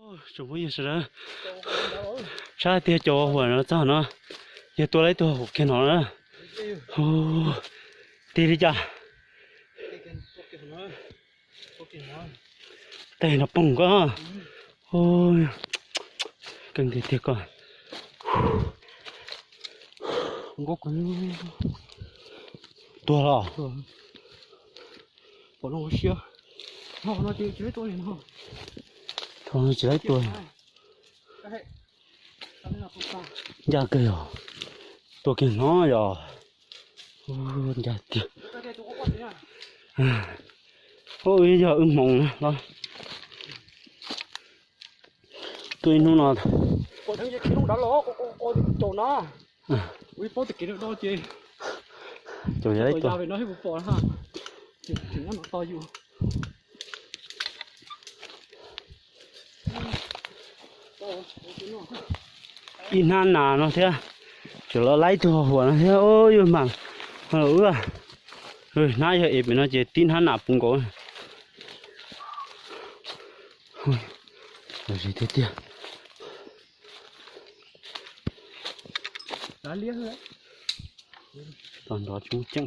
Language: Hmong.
Tsoom phooj ywg sawv daws, saib tiag cov huam no txog no, yog tua laib tug huam kiag no na. Tig li cas? Tej no poog koj. Kawg nkaus tiag koj. Tuag los? Tsis laib tua. Ncaj kawg yog. Tua kiag no yog. Ncaj tiag. Ub, yog wb hmoov na los. Tua ib hnub no. Caum yog ib tua. Ib hnab nas no thiab, tseem los laib tug huam no thiab, yuav mag wb. Hnab yog es pem no ces tib hnab nas puv nkaus. Tiag tiag. Tau nrov tsis muaj ceem.